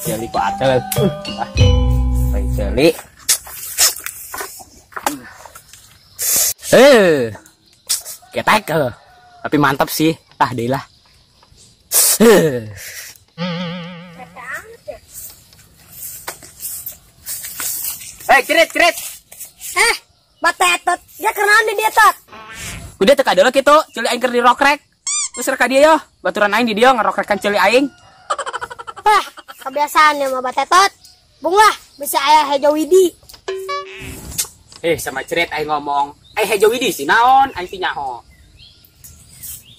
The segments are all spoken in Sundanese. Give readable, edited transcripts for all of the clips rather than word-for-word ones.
Ceuli ku atel. Baik ceuli. Ketek tapi mantap sih. Tah deui lah. Cerit, cerit. Batetot. Dia kenaon di dia tot. Udah teu kadeuleu kitu, ceuli aing keur dirokrek. Geus rek ka dieu yo, baturan aing di dieu ngarokrekan ceuli aing. Wah, kebiasaan ya mah batetot. Bung lah, bisa aya Hejo Widi. Sama cerit aing ngomong. Hejo Widi si naon, aing ti nyaho.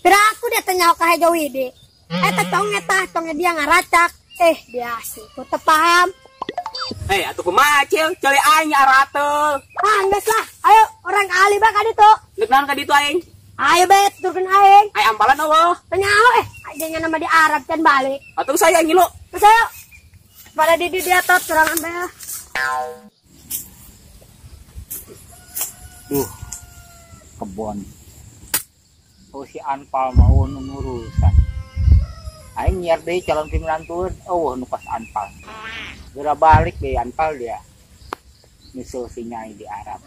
Pira aku dia teh nyaho ka Hejo Widi. Eta conge tah, conge dia ngaracak. Biasa, ku teu paham. Atuh kumaha cil, ceuli aing arateul. Ah, geus lah. Ayo, orang ahli bae ka ditu. Deuk naon ka ditu aing? Ayo bae tuturkeun aing. Ai ampalan eueuh. Teu nyaho janya nama di Arab can balik. Atuh saya ngilu. Geus ayo. Pada di dia tot sorangan bae. Duh. Kebon. Oh si Anpal mau ngurusan. Aing nyiar deui calon piminantueun, eueuh nu pas Anpal. Geura balik deh Anpal dia. Nyusul si Nyai di Arab.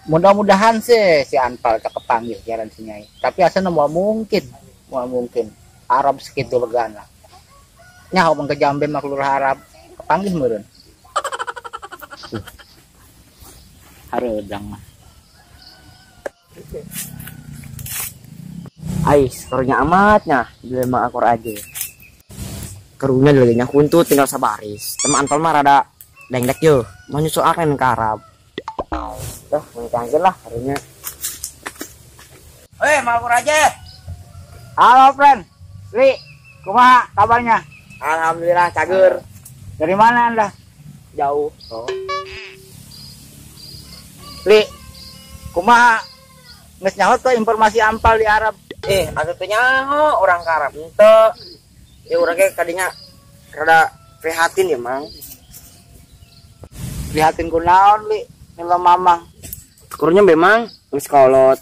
Mudah-mudahan sih si Anpal tak kepanggil jalan si Nyai. Tapi asana moal mungkin, moal mungkin. Arab segitu legana. Nyaho mah ke Jambe mah kelurah Arab, kepanggil meureun. Hareudang mah. Ais, karunya amatnya, dilema akor aja. Karunya lagi kuntut tinggal sabaris. Teman Anpal mah rada dengdek yo, mau nyusul akan ke Arab. Tuh, mau aja lah karunya. Mau akur aja. Halo, friend. Li, kumaha kabarnya? Alhamdulillah, cager. Dari mana Anda? Jauh. Oh. Li, kumaha geus nyaho tuh informasi Anpal di Arab? Atuh teu nyaho orang ke Arab henteu. Ya urang ge kadinya rada prihatin ya, Mang. Prihatin kunaon, Li? Milo mamang. Kurunya memang geus kolot.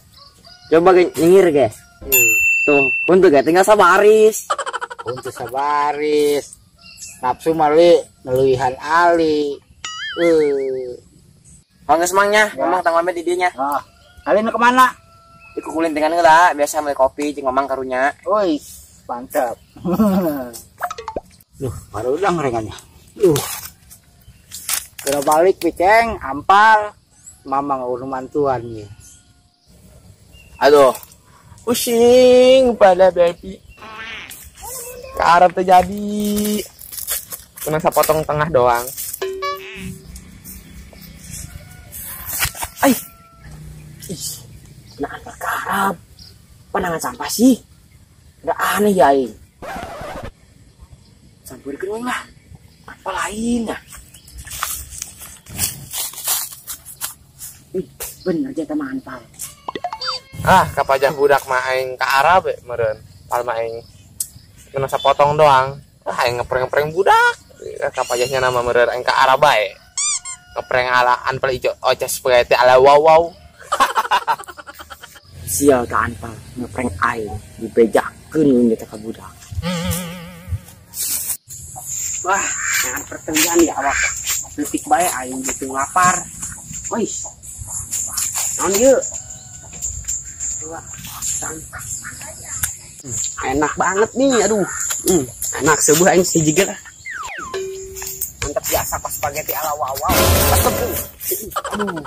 Coba ge nyengir ge. Tuh, untuk ge tinggal sabaris. Untuk sabaris. Nafsu mah Li, ngeluihan ali. Mangga semangnya, mamang tanggung di dinya. Oh. Ali nu kemana? Iku kulintingan heula, biasa beli kopi jeung mamang karunya. Woi, mantap. Duh, baru udah ngerengannya. Kira balik biceng, ampal, mamang urus mantuan nih. Aduh, pusing pada baby. Ke Arab terjadi. Cuma sepotong tengah doang. Ai. Ih, nah ke Arab. Pandangan sampah sih. Udah aneh ya aing. Sampeurkeun lah. Apa lain nah. Ih, bener aja sama Anpal. Ah, kapajah budak mah aing ke Arab ya, meureun. Pal mah aing kena sepotong doang. Ah, aing ngeprank-ngeprank budak. Kapajahnya nama meureun aing ke Arab bae. Ngeprank ala Anpal ijo oces spaghetti ala wow wow. Sial ka Anpal ngeprank aing dibejakeun eta ka budak. Wah, jangan pertenggian ya awak. Detik bae aing gitu ngapar. Wih. Naon ieu? Enak banget nih, aduh. Enak sebuah aing siji lah. Mantap biasa pas spaghetti ala wow wow. Aduh.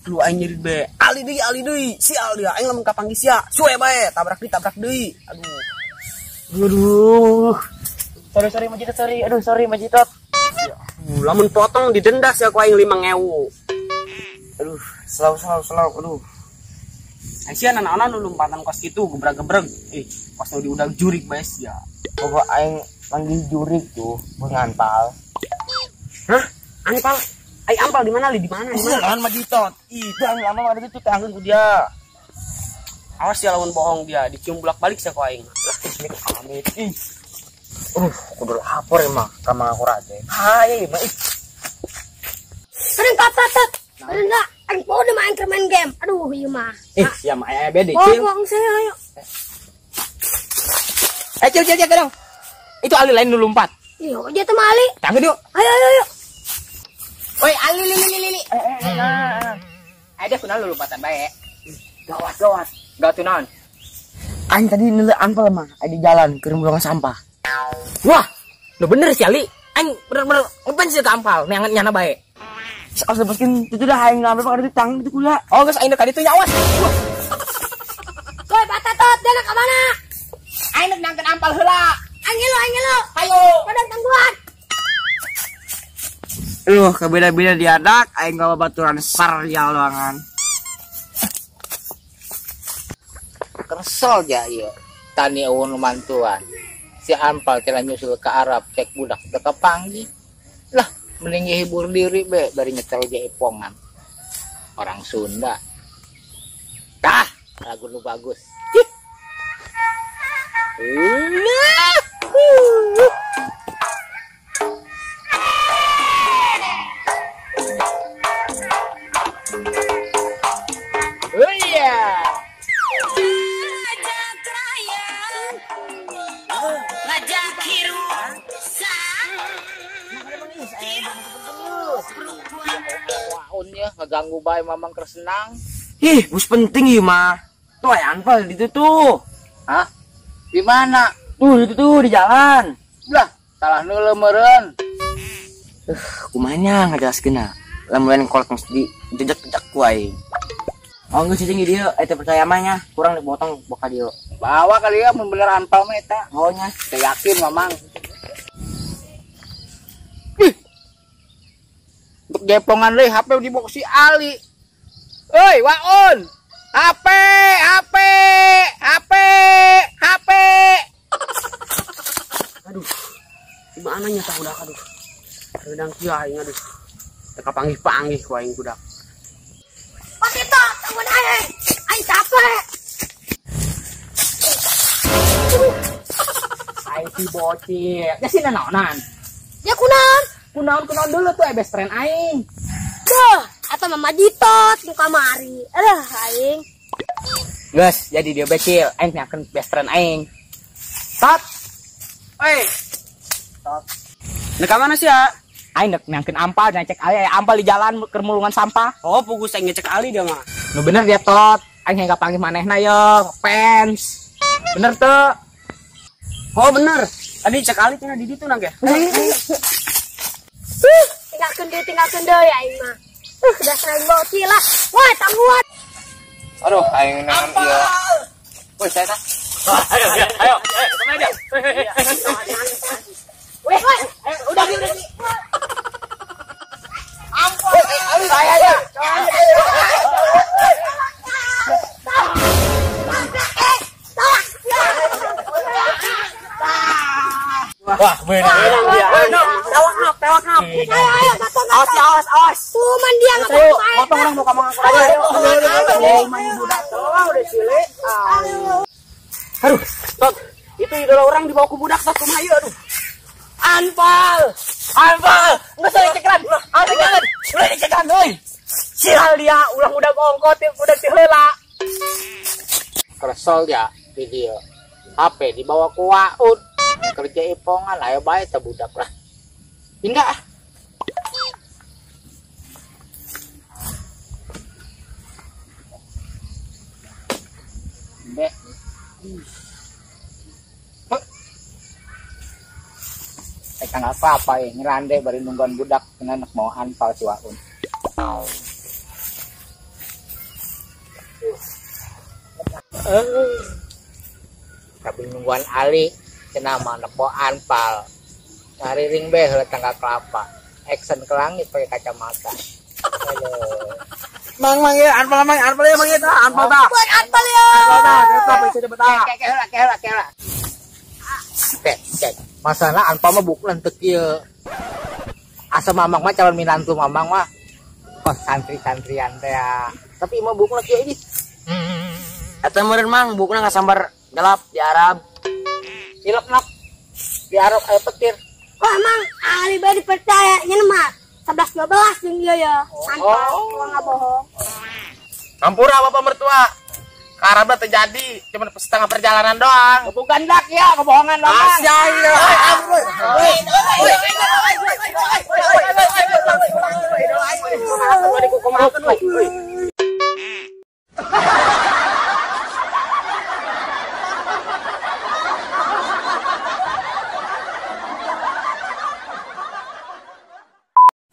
Lu aing nyeri bae. Ali deui, sial dia aing lamun kapanggih sia. Suwe bae, tabrak deui. Aduh. Aduh. Sorry Majitot, sorry. Aduh, sorry Majitot. Lamun potong didenda sia ku aing 5.000. Aduh, slow. Aduh. Sia nanaonan nu lompatan kos kitu gebrag-gebreg. Kos nu diudag jurik bae sia. Pokok aing manggih jurik tuh, beung Anpal. Hah? Anpal? Ai Anpal di mana li? Di mana? Di mana? Lawan Majitot. Ih, teh lama ada itu teh anggeun ku dia. Awas ya lawan bohong dia, dicium bolak-balik sia ku aing. Lah, amit. Ih. Kudu lapor emang ka Mang Akur aja. Haye mah ih. Sering patat. Bener aing poho main main game. Aduh, ieu mah. Sia mah aya bede, Cil. Bohong saya ayo. Cil, cil, dong. Itu ali lain nu lompat. Iya, dia teh mah Ali. Tangga yuk. Ayo ayo ayo. Woi, Ali li li li li. Ada kunaon lu lompatan bae. Gawat gawat. Gawat kunaon? Aing tadi nilai anpal mah di jalan keur buang sampah. Wah, lu bener sih Ali. Aing bener-bener ngefans sih ke ampal, neangan nyana bae. Awas lepaskeun itu dah aing ngambil pakai di tang itu kuliah. Oh, geus aing deuk ka ditu nya awas. Woi, batatot, dia nak ka mana? Aing deuk nangkeun ampal heula. Aing ngilu, aing ngilu. Ayo. Padang tangguhan. Aduh, kebeda-beda diadak aing gawa baturan sarjal doangan. Kesel ja ieu. Tani eueun mantuan. Si ampal cenah nyusul ke Arab cek budak teu kapanggih. Lah, mending hibur diri be bari nyetel jaipongan. Orang Sunda. Tah, lagu lu bagus. Oh iya. Waun ya ngeganggu bae mamang kersenang. Ih, bus penting ieu mah. Tuh aya anpal di situ tuh. Hah? Di mana? Tuh, itu tuh di jalan. Lah, salah neuleuh meureun. Kumaha nya ngajelaskeunna? Lamun kolot mesti dijejak-jejak ku aing. Oh, geus cicing di dieu, eta percaya mah nya, kurang dipotong boka dieu. Bawa kali ya mun bener anpal mah eta. Oh nya, teu yakin mamang. Ih. Untuk jepongan deui HP dibawa si Ali. Euy, Waun. HP, HP, HP, HP. Aduh. Gimana nya tah udah aduh. Redang kieu aing aduh. Teu kapanggih-panggih ku aing budak. Patito, tungguin aing. Aing capek. Aing si bocil. Ya sih nanaonan. Ya kunaon? Kunaon-kunaon dulu tuh best friend aing. Duh, atau mama Jitot nu kamari. Aduh, aing. Geus, jadi dia becil. Aing nyakeun best friend aing. Tot. Oi. Tot. Nek ka mana sih ya? Aing nek nyangkeun ampal, ngecek Ali, aya ampal di jalan keur mulungan sampah. Oh, pugus aing ngecek Ali dia mah. Nu bener dia tot. Aing hayang kapanggih manehna ye, fans. Bener teu? Oh, bener. Tadi cek Ali cenah di ditu nang ge. Tinggalkeun deui aing mah. Udah sering bocil lah. Wah, tangguhan. Aduh, aing naon ieu. Woi, saya tah. Ayo, ayo, ayo. Kemana dia? Weh, udah udah. Ampun, saya ya. Wah, benar dia. Tewak nap. Ayo, ayo, satu. Awas, awas, awas. Cuman dia enggak mau. Potong orang muka mangkuk aja. Oh, main budak tuh udah cilik. Aduh, Tot. Itu idola orang dibawa ke budak tot kumaha ieu aduh. Anpal. Anpal. Geus dicekelan. Awas dicekelan. Ulah dicekelan euy. Sial dia ulah udah ongkot udah ti heula. Kesel ya video. HP dibawa ku Waun. Kerja ipongan ayo bae teh budak lah. Pindah ah. Deh. Tanggal apa ya ngerande bari nungguan budak dengan mau anpal si Waun. Tapi nungguan Ali cenah mah nek mau anpal. Ngariring be heula tanggal kelapa. Action ke langit pakai kacamata. Aduh. Mang mang ya anpal mang anpal ya mang ya tah anpal tah. Buat anpal ya. Anpal tah, eta bisa betah. Kek heula kek heula kek heula. Cek cek. Masalah anpal mah bukan teu kieu. Asa mamang mah calon minantu mamang mah kos santri-santrian teh. Tapi mah bukna kieu ini. Eta meureun mang bukna ngasambar gelap di Arab. Ilok-nok di Arab aya petir. Wah, mang Ali bae dipercaya nya mah 11 12 jeung ieu ya. Anpal, oh. Enggak bohong. Ampura bapak mertua. Ka Arab terjadi cuma setengah perjalanan doang. Bukan dak ya, kebohongan doang. Asyai.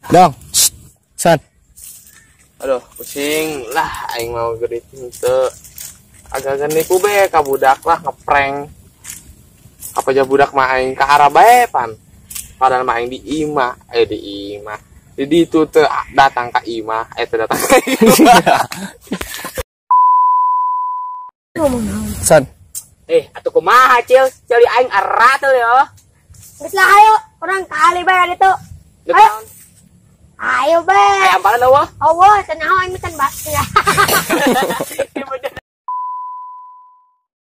Dong. San. Aduh, pusing lah aing mau gede henteu. Agak-agak nipu be ka budak lah ngeprank. Apa aja budak mah aing ka Arab bae pan. Padahal mah aing di imah, di imah. Jadi itu teu datang ka imah, teu datang ka imah. San. Atuh kumaha Cil? Cil di aing ara tuh ya. Geus lah ayo, urang ka Ali bae ditu. Ayo. Ayo be. Ayo ampalan eueuh. Eueuh, cenah aing mah can